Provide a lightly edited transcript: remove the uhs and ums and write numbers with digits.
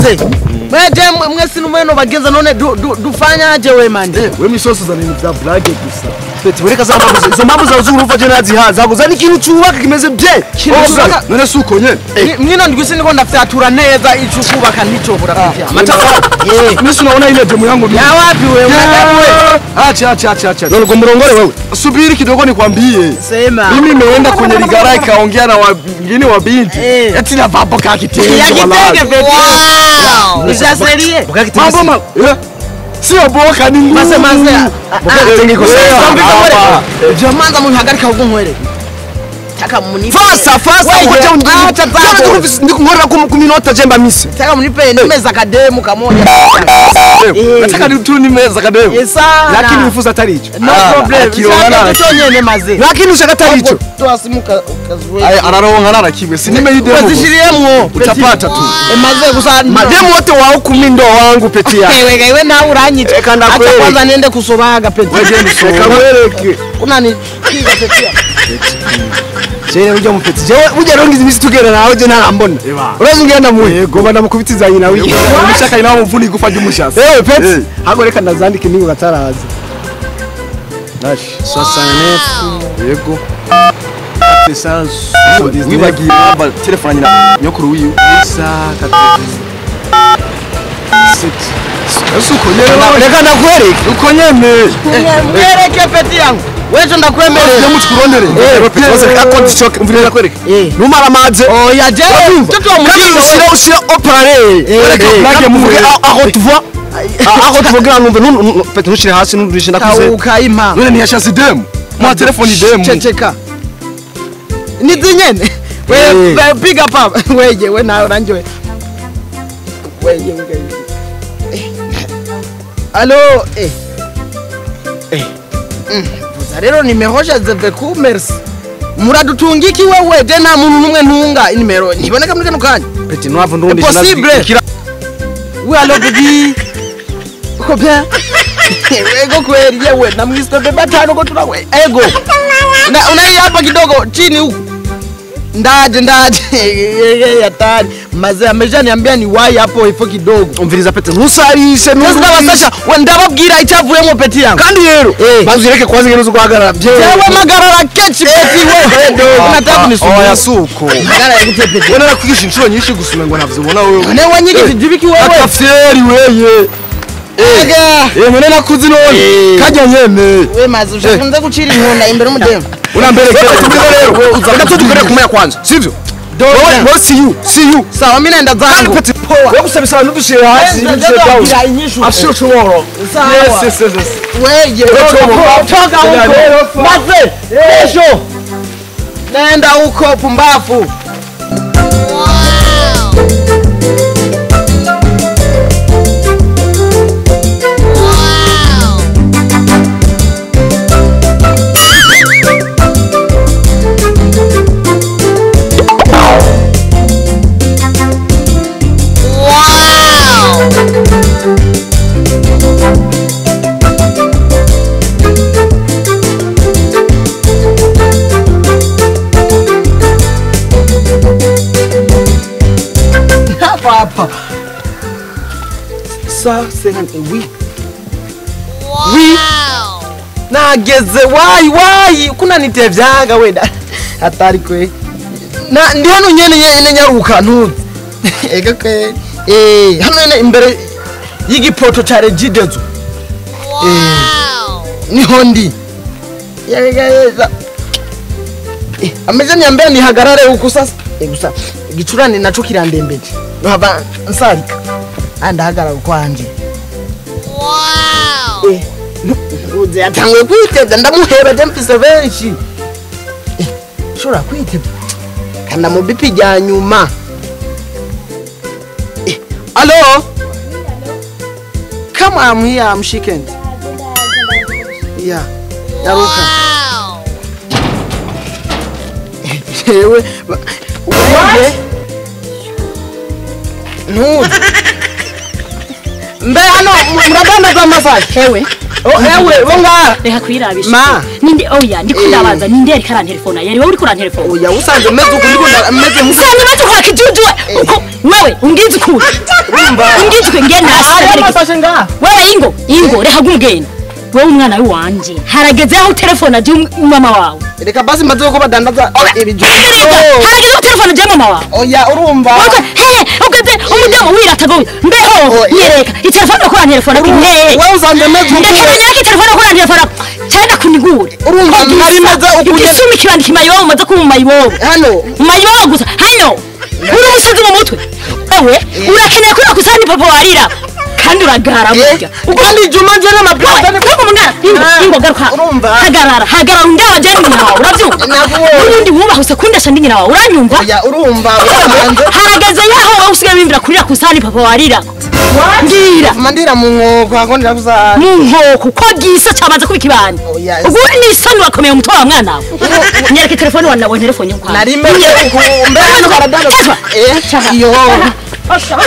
Maze mweje mwese numwe no bagenza none dufanyaje we mande. We misoso zana ibintu vya blague gusa. Petit wereka za mpamvu izo mpamvu zawe z'uruva je nazihaza guza ni ikintu cubaka kimeze bye. None si uko nyene. Mwino ndwisi niko ndafyatura neza ico kubaka nticobora kuvya. Amatafari. Mimi unaona ile demu yangu mimi. Ya wapi wewe? Acha acha acha acha. None ngo murongore wewe. Subiri kidogo nikwambie. Sema. Mimi nimeenda kwenye ligara ikaongea na wengine wa binti. Eti na vapo ka kitenge. Ya kitenge petit. Wow. Ni serie. Mambo ma. Sio boka ni ngumu. Maze maze. Boka kitenge iko sawa. Jamanza munhagarika ubwo Taka munipe. Fasa fasa ngoja undiacha ndikunkorera ku minota jemba mise. Taka munipe nimeza kademu kamoja. Nataka tu nimeza kademu. Lakini ufuza atari ico. No problem. Kiona nyene maze. Lakini ushaka atari ico. Toa simu kazuwe. Ay araronka narakimwe sinime yidemo. Wazishiriyemwo. Utapata tu. Maze gusa mademu wote wao kumindo wangu peti yako. Wewe wewe na uranyica. Acha kwanza niende kusobaga peti. Wewe genda usobaga. Kuna ni kiga peti yako. Jewe ujya mupeti jewe ujya rongiza imisi tugera nawe je ntarambona urazi ngenda muye goba ndamukubitiza nyina wiye umushaka inaho mvuni igufa ry'umushasi eh peti hago reka ndazandike ningo gataraza nash 69 yego 479 wibagiye namba telefone nyina nyokuru wiwe isa 87 uko nyene reka ndakwereke uko nyene mwereke peti yangu wewe ndakwemerera muchikurondere eh akodi choke mvira ndakwereke numara maze oya je mtoto wa mjinga ushira ushira oparare wereka blague muvuge aho tuva aho tuvugira numve peti ntushire hasi nturishe ndakuze ukaima none ntiyashasi demu mwa telefone demu checheka nizinyene wewe piga papa wewe we nawe ranje wewe wewe allo eh eh rero nimero je commerce muradutungiki wewe je nta muntu numwe ntunga inimero ntiboneka muri kano kanya peti nwavo ndundi possible we allo baby uko bien ego kweli yewe na mwisto beba tano ko turawe ego na unai hapa kidogo chini huku ndaje ndaje hatari maze amejaniambia ni wai hapo ifo kidogo umviriza peti ntusarishe ntusabasasha ndababwira icyavuyemo peti yangu kandi rero banzireke kwanza ngene uzuguhagarara jewe magarara kenshi peti wewe unataka kunisumbua oya suko magarara gute peti wewe nakwigisha inshuro nyinshi gusuma ngo ntavyubona wewe ne wanyigishije ibiki wewe akafyeri weye eh none nakuzi none kajya nyene we maze ushakunze gucira inkonda imbere y'umudemu unambereke rero reka tudukore kumaya kwanza sivyo wewe see you see you sawa mimi naenda zangu peti poa wewe kusabisa ntudushire hasi ntudushire down I'm sure tomorrow yes yes yes wewe toka huko maze kesho naenda huko pumbafu. Papa. Ça c'est oui. Oui. Nageze wai wai kuna nitevyaga weda. Hatari kwe. Na ndi hano nyene nyene nyaruka ntuzi. Ega kwe. Eh hano nyene imbere y'igipoto ca Regidezo. Wow. Niho ndi. Yega. Ameze niambia nihagarare huku sasa. Gusa gicurane naco kirandembeje. Haba nsarika. Andahagara kwanje. Wow. Uze atangwe kwitebya ndamuheba je mfise benshi. Shora kwitebya. Kanda mu bipi rya nyuma. Allo? Come I'm here, I'm shaking. Yeah. Yaruka. Wewe no. Mbe hano muradandaza massage. Hewe. Ewe bonga. Reka kwirabisha. Ma. Ninde oya ndiko ndabaza ninde ariko arantelefona yari wowe uriko urantelefona. Oya usanze meze uko ndiko meze nkuko. Usanze meze uko kijuju uko wewe ungize ukuri. Urumva. Ungize ukuri ngenda hasi. Wewe ingo ingo reka gumugenda. Wewe umwana wanje harageze aho telefona je mama wawe. Reka basi mbaze ko badandaza ibijumba. Harageze aho telefona je mama wawe. Oya urumva. He ugeze umudamu wiratagoye mbeho nyereka itelefone ko rantelefona he. Wewe usanze meze uko. Ndakenya yake telefone ko rantelefona cyane kunigure. Urumva nari meze uko. Igisumi kibandi kimayibobo umaze kuba mayibobo. Hano. Mayibobo gusa hano. Uri umusazi mu mutwe. Wewe urakeneye ko nakusani papa warira. Kandi uragara burya. Kandi Juma nje n'amaplata ni kuko mungara. Ingo garuka. Urumva. Hagarara, hagarara ndaba je nyina wawe uravyumva. Ubundi wubaha usekundasha ndi nyina wawe uranyumva? Oya urumva. Harageze yaho wowe usigaye wimvira kurira kusani papa warira. Ngira. Mandira mu nkoko akondera kuza. Mu nkoko ko gisa cyabanza kuba ikibandi. Ubwo ni isoni wakomeye umutwe wa mwana wawe. Nyereka telefone wa nabonye telefone yo kwa. Nari meze uko mbe hano baradanda. Eh, iyo. Osha,